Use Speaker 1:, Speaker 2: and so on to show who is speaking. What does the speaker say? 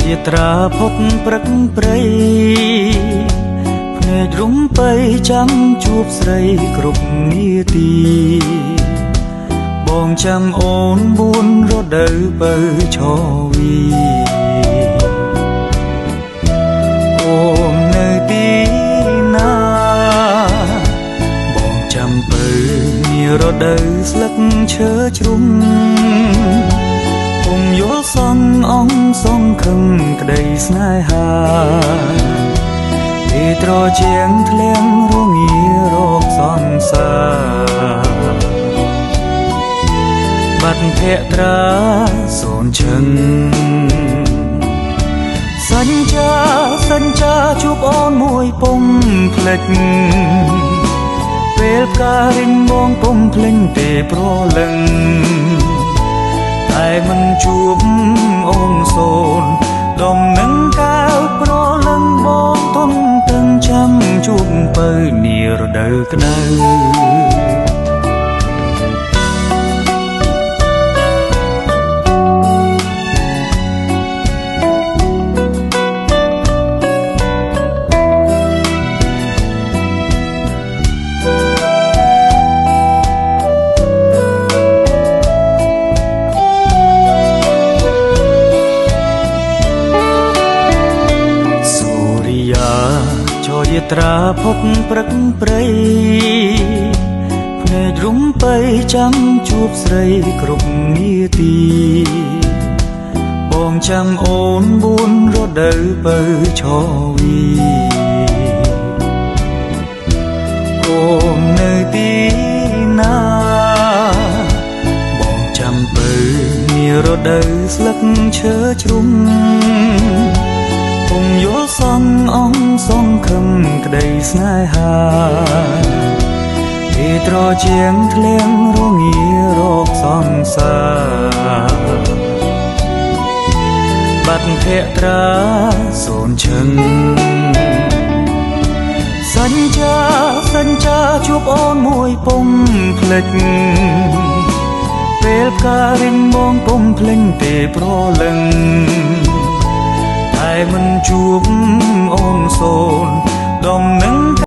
Speaker 1: យាត្រាផុតព្រឹកព្រៃភ្នែករំពៃចាំជួបស្រីគ្រប់នាទីបងចាំអូនបួនរដូវពៅឆវីអូននៅទីណាបងចាំពៅនារដូវស្លឹកឈើជ្រុំពុំយល់សងអងសងខឹងក្តីស្នេហាពេលត្រជាងធ្លាងរងារោគសង្សារបាត់ភក្ត្រាសូនឈឹងសញ្ចាសញ្ចាជួបអូនមួយពុំភ្លេចពេលផ្ការិញបងពុំភ្លេញទេប្រលឹងតែមិនជួបអូនសូនដុំនឹងកែវប្រលឹងបងទុំទឹងចាំជួបពៅនារដូវក្តៅយាត្រាផុតព្រឹកព្រៃភ្នែករំពៃចាំជួបស្រីគ្រប់នាទីបងចាំអូនបួនរដូវពៅឆវីអូននៅទីណាបងចាំពៅនារដូវស្លឹកឈើជ្រុំពុំយល់សងអងសងខឹងក្តីស្នេហាពេលត្រជាងធ្លាងរងារោគសង្សារបាត់ភក្ត្រាសូនឈឹងសញ្ចាសញ្ចាជួបអូនមួយពុំភ្លេចពេលផ្ការិញបងពុំភ្លេញទេប្រលឹងតែមិនជួបអូនសូនដុំនឹង